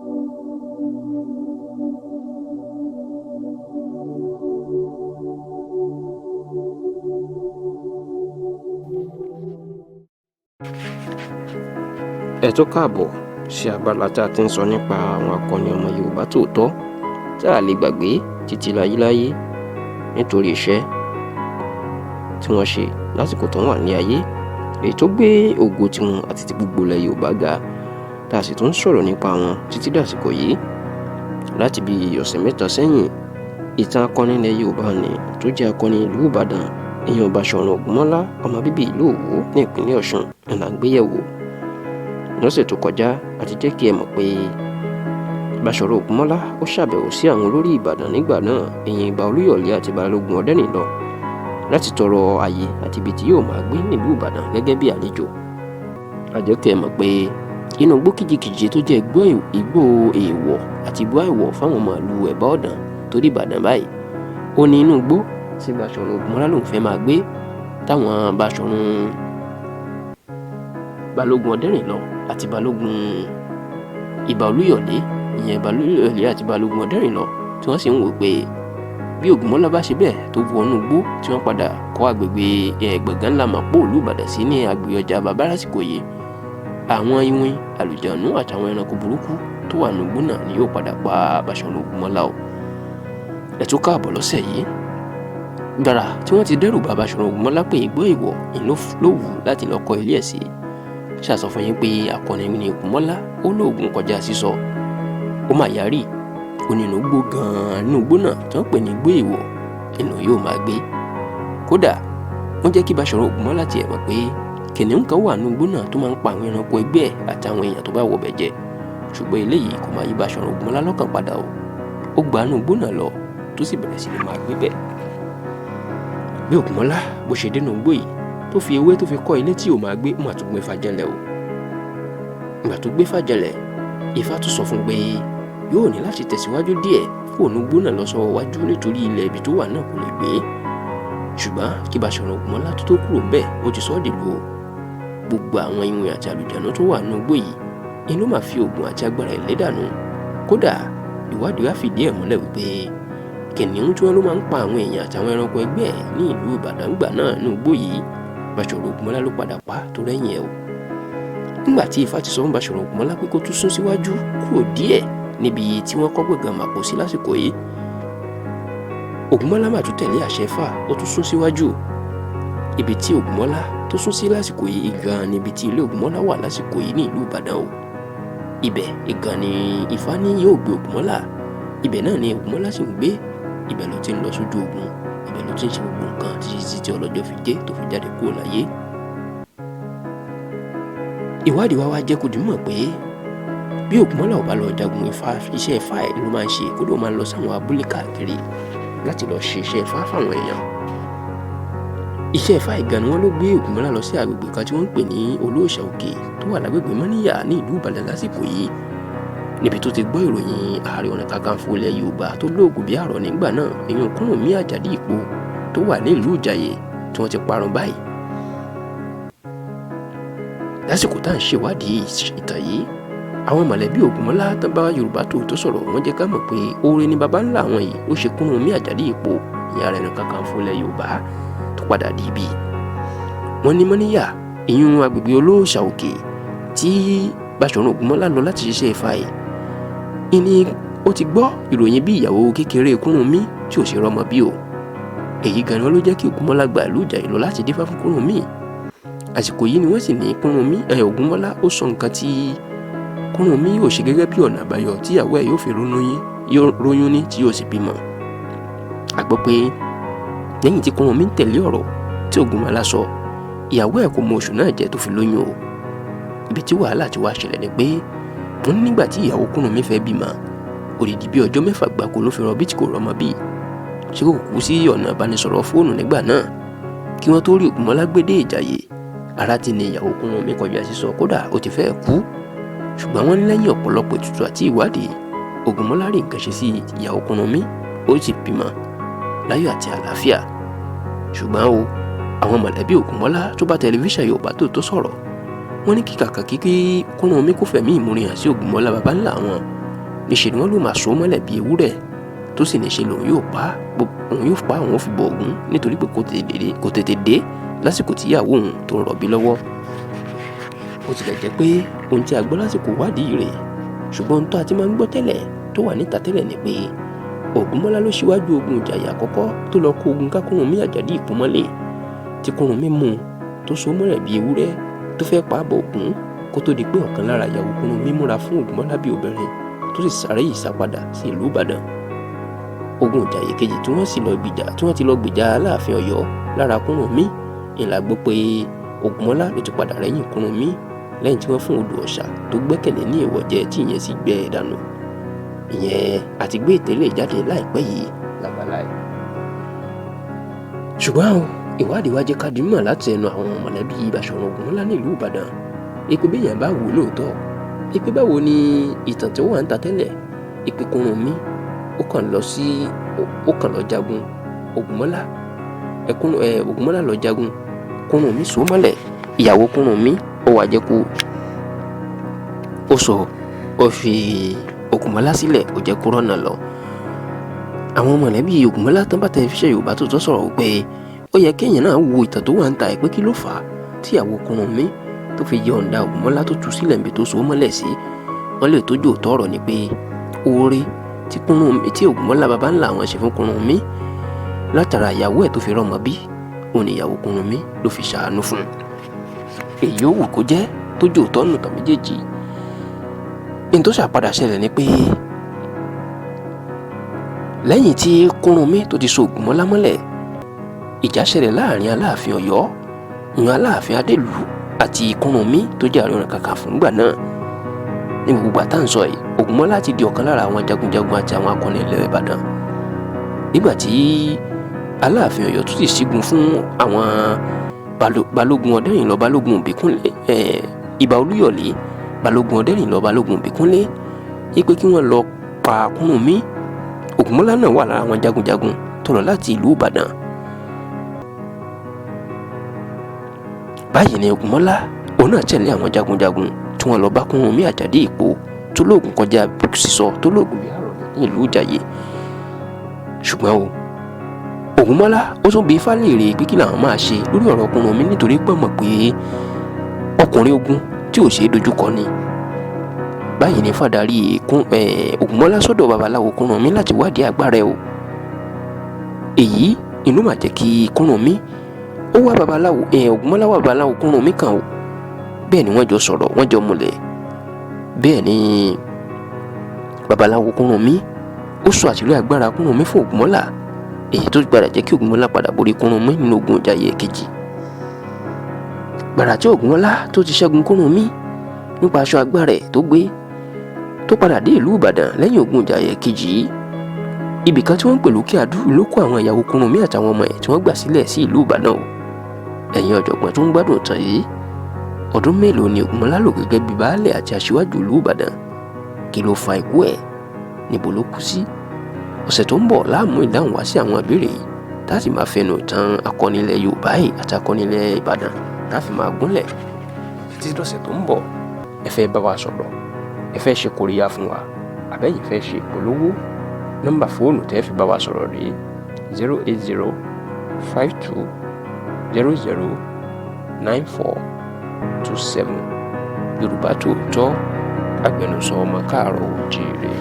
Ẹ tún káàbọ̀ sí abala tá a ti ń sọ nípa àwọn akọni ọmọ Yorùbá tòótọ́ tá a lè gbàgbé títí láyéláyé nítorí iṣẹ́ tí wọ́n ṣe lásìkò tó wà ní ayé, èyí tó gbé ògo tiwọn àti ti gbogbo ilẹ̀ Yorùbá ga, tá a sì tún sọ̀rọ̀ nípa wọn títí dàsìkò yìí. Láti bí ọ̀sẹ̀ mẹ́ta sẹ́yìn, ìtàn akọni ilẹ̀ Yorùbá ni tó jẹ́ akọni ìlú Ìbàdàn, ìyẹn Baṣọ̀run Ògúnmọ́lá, ọmọ bíbí ìlú Òwò ní ìpínlẹ̀ Ọ̀ṣun, là ń gbéyẹ̀wò. Lọ́sẹ̀ tó kọjá, a ti jẹ́ kí ẹ mọ̀ pé Baṣọ̀run Ògúnmọ́lá ó ṣàbẹ̀wò sí àwọn olórí Ìbàdàn nígbà náà, ìyẹn Ìbà Olúyọ̀lé àti Balógun Ọdẹ́nìlọ, láti tọrọ ààyè àti ibi tí yóò máa gbé nílùú Ìbàdàn gẹ́gẹ́ bí àlejò. A jẹ́ kí ẹ mọ̀ pé inú igbó kìjikìji tó jẹ́ igbó èèwọ̀ àti igbó àìwọ̀ fáwọn màálù ẹ̀bá ọ̀dàn torí Ìbàdàn báyìí, ó ní inú igbó tí Baṣọ̀run Ògúnmọ́lá lòun fẹ́ máa gbé, táwọn Baṣọ̀run Balógun Ọdẹ́rìnlọ àti Balógun Ìbà Olúyọ̀lé, ìyẹn Ìbà Olúyọ̀lé àti Balógun Ọdẹ́rìnlọ, tí wọ́n sì ń wò pé bí Ògúnmọ́lá bá ṣe bẹ́ẹ̀ tó wọnú igbó tí wọ́n padà kọ́ agbègbè Gbọ̀ngán ńlá Màpó ìlú Ìbàdàn sí ní agbègbè ọjà bàbá lásìkò yìí, àwọn iwin, àlùjànnú àtàwọn ẹranko burúkú tó wà nínú igbó náà ni yóò padà pa Baṣọ̀run Ògúnmọ́lá o. Ẹ tún káàbọ̀ lọ́sẹ̀ yìí. Gbàrà tí wọ́n ti dẹ́rù bà Baṣọ̀run Ògúnmọ́lá pé igbó èèwọ̀ ló wù láti lọ kọ́ ilé ẹ̀ sí, ṣàsọ fún yín pé akọni ní Ògúnmọ́lá, ó lóògùn kọjá sísọ, ó mà yarí, ó ní inú igbó gan-an, inú igbó náà tí wọ́n pè ní igbó èèwọ̀ inú yóò máa gbé. Kódà wọ́n jẹ́ kí Baṣọ̀run Ògúnmọ́lá tiẹ̀ mọ̀ pé kìnìún kan wà nínú igbó náà tó máa ń pa àwọn ẹranko ẹgbẹ́ ẹ̀ àtàwọn èèyàn tó bá wọbẹ̀ jẹ, ṣùgbọ́n eléyìí kò máa yí Baṣọ̀run Ògúnmọ́lá lọ́kàn padà o. Ó gba inú igbó náà lọ tó sì bẹ̀rẹ̀ sí ní máa gbé bẹ̀. Bí Ògúnmọ́lá bó ṣe dénú igbó yìí tó fi ewé tó fi kọ́ ilé tí yóò máa gbé, mà tún gbé fàjẹlẹ̀ o. Ìgbà tó gbé fàjẹlẹ̀, Ifá tún sọ fún un pé yóò ní láti tẹ̀síwájú díẹ̀ kó òun igbó náà lọ sọ́wọ́ wájú nítorí ilẹ̀ ibi tó wà náà kò lè gbé. Ṣùgbọ́n kí Baṣọ̀run Ògúnmọ́lá tó kúrò ńbẹ̀, ó ti sọ ọ́ dìlú o. Gbogbo àwọn iwin àti àlùjànnú tó wà nínú igbó yìí inú máa fi oògùn àti agbára ẹ̀ lédànù. Kódà ìwádìí wá fìdí ẹ̀ múlẹ̀ wípé kìnìún tí wọ́n ló máa ń pa àwọn èèyàn àtàwọn ẹranko ẹgbẹ́ ẹ̀ ní ìlú Ìbàdàn gbà náà nínú igbó yìí, Baṣọ̀run Ògúnmọ́lá ló padà pa tó rẹ́yìn ẹ̀ o. Nígbà tí Ifá ti sọ fún Baṣọ̀run Ògúnmọ́lá pé kó tún sún síwájú kúrò díẹ̀ níbi tí wọ́n kọ́ Gbọ̀ngán Màpó sí lásìkò yìí, Ògúnmọ́lá mà tún tẹ̀lé àṣẹ Ifá, ó tún sún síwájú. Ibi tí Ògúnmọ́lá tó sún sí lásìkò yìí gan níbi tí ilé Ògúnmọ́lá wà lásìkò yìí ní ìlú Ìbàdàn o. Ibẹ̀ gan ni Ifá ní yóò gbé Ògúnmọ́lá, ibẹ̀ náà ni Ògúnmọ́lá sì ń gbé, ibẹ̀ ló ti ń lọ sójú ogun, ibẹ̀ ló ti ń ṣe gbogbo nǹkan títí tí ọlọ́jọ́ fi dé tó fi jáde kúrò láyé. Ìwádìí wa wá jẹ́ kó di mọ̀ pé bí Ògúnmọ́lá ò bá lọ jagun Ifá, iṣẹ́ Ifá ẹ̀ ló máa ń ṣe, kódà ó máa ń lọ sáwọn abúlé káàkiri láti lọ ṣe iṣẹ́ Ifá fáwọn èèyàn. Iṣẹ́ Ifá ìgan ni wọ́n ló gbé Ògúnmọ́lá lọ sí agbègbè kan tí wọ́n ń pè ní Olóòṣà Òkè tó wà lágbègbè Mọ́níyà ní ìlú Ìbàdàn lásìkò yìí, níbi tó ti gbọ́ ìròyìn Ààrẹ Ọ̀nà Kakanfò ilẹ̀ Yorùbá tó lóògùn bí àrọ̀ nígbà náà, ìyẹn Kúrúnmí Àjàdí Ìpó tó wà ní ìlú Ìjàyè tí wọ́n ti parun báyìí. Lásìkò tá à ń ṣèwádìí ìtàn yìí, àwọn mọ̀lẹ́bí Ògúnmọ́lá tán bá Yorùbá Tòótọ́ sọ̀rọ̀, wọ́n jẹ́ ká mọ̀ pé oore ni baba ńlá àwọn yìí ó ṣe Kúrúnmí Àjàdí Ìpó, ìyẹn Ààrẹ Ọ̀nà Kakanfò ilẹ̀ Yorùbá tó padà di ibi. Wọ́n ní Mọ́níyà, ìyún agbègbè Olóòṣà Òkè tí Baṣọ̀run Ògúnmọ́lá lọ láti ṣiṣẹ́ Ifá yìí, ìní ó ti gbọ́ ìròyìn bí ìyàwó kékeré Kúrúnmí tí ò ṣe rọ́mọ bí o. Èyí gan ni ló jẹ́ kí Ògúnmọ́lá gba ìlú Ìjàyè lọ láti dífá fún Kúrúnmí. Àsìkò yìí ni wọ́n sì ní Kúrúnmí Ògúnmọ́lá ó sọ nǹkan tí Kúrúnmí yóò ṣe gẹ́gẹ́ bí ọ̀nà àbáyọ tíyàwó ẹ̀ yóò fi róyún ní tí yóò sì bímọ. A gbọ́ pé lẹ́yìn tí Kúrúnmí ń tẹ̀lé ọ̀rọ̀ tí Ògúnmọ́lá sọ, ìyàwó ẹ̀ kò mọ oṣù náà jẹ́ tó fi lóyún o. Ibi tí wàhálà ti wá ṣẹlẹ̀ ni pé wọ́n ní nígbà tí ìyàwó Kúrúnmí fẹ́ bímọ, odidi bí ọjọ́ mẹ́fà gbáko ló fi rọbí tí kò rọmọ bí. Ṣé kò kú sí ọ̀nà ìbánisọ̀rọ̀ fóònù nígbà náà? Kí wọ́n tó rí Ògúnmọ́lá gbé dé Ìjàyè, ara ti ní ìyàwó Kúrúnmí kọjá sísọ, kódà ó ti fẹ́ kú. Ṣùgbọ́n wọ́n ní lẹ́yìn ọ̀pọ̀lọpọ̀ ètùtù àti ìwádìí, Ògúnmọ́lá rí nǹkan ṣe sí ìyàwó Kúrúnmí, ó sì bímọ láyọ̀ àti àlàáfíà. Ṣùgbọ́n o, àwọn mọ̀lẹ́bí Ògúnmọ́lá tó bá tẹlifíṣàn Yorùbá Tòótọ́ sọ̀rọ̀, wọ́n ní kíkàkà kíkí Kúrúnmí kó fẹ̀mí ìmoore hàn sí Ògúnmọ́lá baba ńlá wọn. Níṣẹ́ ni wọ́n ló máa so mọ́lẹ̀ bíi ewúrẹ́, tó sì níṣe lòun yóò pa òun, yóò pa òun, ó fi bọ Ògún nítorí pé kò tètè dé lásìkò tíyàwó òun tó ń rọ̀bí lọ́wọ́. Ó tilẹ̀ jẹ́ pé ohun tí a gbọ́ lásìkò wádìí rẹ̀, ṣùgbọ́n ohun tó a ti máa ń gbọ́ tẹ́lẹ̀ tó wà níta tẹ́lẹ̀ ni pé Ògúnmọ́lá ló ṣíwájú ogun Ìjàyè àkọ́kọ́ tó lọ kó ogun ká Kúrúnmí Àjàdí Ìpó mọ́lẹ̀, tí Kúrúnmí mú un tó so mọ́lẹ̀ bíi ewúrẹ́ tó fẹ́ pa á bọ Ògún, kó tó di pé ọ̀kan lára ìyàwó Kúrúnmí múra fún Ògúnmọ́lá bíi obìnrin tó sì sáré ìsápadà sí ìlú Ìbàdàn. Ogun Ìjàyè kejì tí wọ́n sì lọ gbìjà tí wọ́n ti lọ gbìjà Aláàfin Ọ̀yọ́ lára Kúrúnmí ìlà gbọ́ pé Ògúnmọ́lá ló ti padà rẹ́yìn Kúrúnmí lẹ́yìn tí wọ́n fún odò ọ̀sà tó gbẹ́kẹ̀lé ní èèwọ̀ jẹ tí ìyẹn sì gbẹ ẹ̀ dànù. Ìyẹn àti gbé ìtẹ́lẹ̀ jáde láìpẹ́ yìí lábala ẹ̀. Ṣùgbọ́n o, ìwádìí wa jẹ́ ká di mímọ̀ láti ẹnu àwọn mọ̀lẹ́bí Báṣọ̀run Ògúnmọ́lá nílùú Ìbàdàn ìpè béèyàn bá wò lóòótọ́, ìpè báwo ni ìtàn tí ó wà ń ta tẹ́lẹ̀, ìpè Kúrúnmí ó kàn lọ sí ó kàn lọ jagun Ògúnmọ́lá, ẹkún ẹ Ògúnmọ́lá lọ jagun, Kúrúnmí so mọ́lẹ̀, ìyàwó Kúrúnmí ó wá jẹ́ kó ó sọ ó fi Ògúnmọ́lá sílẹ̀, ó jẹ́ kó rọ́nà lọ. Àwọn mọ̀lẹ́bí Ògúnmọ́lá tán bá tẹlifíṣàn Yorùbá tó tọ́ sọ̀rọ̀ pé ó yẹ kéèyàn náà wo ìtàn tó wà ń ta ẹ̀ pé kí ló fà á tíyàwó Kúrúnmí tó fi yọ̀ǹda Ògúnmọ́lá tó tú sílẹ̀ níbi tó so mọ́lẹ̀ sí. Wọ́n lè tójú òótọ́ ọ̀rọ̀ ni pé oore tí Kúrúnmí tí Ògúnmọ́lá baba ńlá àwọn ṣe fún Kúrúnmí látara ìyàwó ẹ̀ tó fi rọ́mọ bí, òun ni ìyàwó Kúrúnmí ló fi ṣàánú fún un. Èyí ó wù kó jẹ́ tójú òótọ́ nù tàn méjèèjì. Ní tó ṣàpadà ṣẹlẹ̀ ni pé lẹ́yìn tí Kúrúnmí tó ti so Ògúnmọ́lá mọ́lẹ̀, ìjà ṣẹlẹ̀ láàrin Aláàfin Ọ̀yọ́, ìyẹn Aláàfin Adélù àti Kúrúnmí tó jẹ́ Ààrẹ Ọ̀nà Kakanfò ńgbà náà. Ní gbogbo àtà ń sọ yìí, Ògúnmọ́lá ti di ọ̀kan lára àwọn jagunjagun àti àwọn akọni ilẹ̀ Ìbàdàn. Nígbà tí Aláàfin Ọ̀yọ́ tún sì ṣígun fún àwọn Balógun Ọ̀dẹ́rìnlọ, Balógun Òbíkúnlé, Ìbà Olúyọ̀lé, Balógun Ọ̀dẹ́rìnlọ, Balógun Òbíkúnlé, yí pé kí wọ́n lọ pa Kúrúnmí. Ògúnmọ́lá náà wà lára àwọn jagunjagun tó lọ láti ìlú Ìbàdàn. Báyìí ni Ògúnmọ́lá òun náà tẹ̀lé àwọn jagunjagun tí wọ́n lọ bá Kúrúnmí Àjàdí Ìpó tó lóògùn kọjá sísọ, tó lóògùn bí àrọ̀ ní ìlú Ìjàyè. Ṣùgbọ́n o, Ògúnmọ́lá ó tún bi Ifá léèrè pé kí làwọn máa ṣe lórí ọ̀rọ̀ Kúrúnmí, nítorí pé mọ̀ pé ọkùnrin ogun tí ò ṣeé dojúkọ ni. Báyìí ni Ifá darí Ògúnmọ́lá sọ́dọ̀ babaláwo Kúrúnmí láti wádìí agbára ẹ̀ o. Èyí inú mà jẹ́ kí Kúrúnmí ó wá babaláwo Ògúnmọ́lá wá babaláwo Kúrúnmí kan o. Bẹ́ẹ̀ ni wọ́n jọ sọ̀rọ̀, wọ́n jọ múlẹ̀. Bẹ́ẹ̀ ni babaláwo Kúrúnmí ó sọ àṣírí agbára Kúrúnmí fún Ògúnmọ́lá, èyí tó padà jẹ́ kí Ògúnmọ́lá padà borí Kúrúnmí nínú ogun Ìjàyè kejì. Gbàrà tí Ògúnmọ́lá tó ti ṣẹ́gun Kúrúnmí nípa aṣọ agbára ẹ̀ tó gbé tó padà dé ìlú Ìbàdàn lẹ́yìn ogun Ìjàyè kejì yìí, ibì kan tí wọ́n ń pè lókè Adú ló kó àwọn ìyàwó Kúrúnmí àtàwọn ọmọ ẹ̀ tí wọ́n gbà sílẹ̀ sí ìlú Ìbàdàn o. Ẹ̀yin ọ̀jọ̀gbọ́n tó ń gbádùn ìtàn yìí, ọdún mélòó ni Ògúnmọ́lá lò gẹ́gẹ́ bí baálẹ̀ àti aṣíwájú ìlú Ìbàdàn? Kí ló fa ikú ẹ̀? Níbo ló kú sí? Ọ̀sẹ̀ tó ń bọ̀ láàmú ìdáhùn wá sí àwọn ìbéèrè yìí, tá a sì máa fẹnu ìtàn akọni ilẹ̀ Yorùbá yìí àti akọni ilẹ̀ Ìbàdàn tá a fi máa gúnlẹ̀ títí dọ̀sẹ̀ tó ń bọ̀. Ẹ fẹ́ bá wa sọ̀rọ̀, ẹ fẹ́ ṣe kóríyá fún wa, àbẹ́yìn fẹ́ ṣe ìpolówó, nọ́mbà fóònù tẹ́ fi bá wa sọ̀rọ̀ rèé 080 52 00 94 27. Yorùbá Tòótọ́, agbẹnusọ ọmọ káàárọ̀ oòjíire.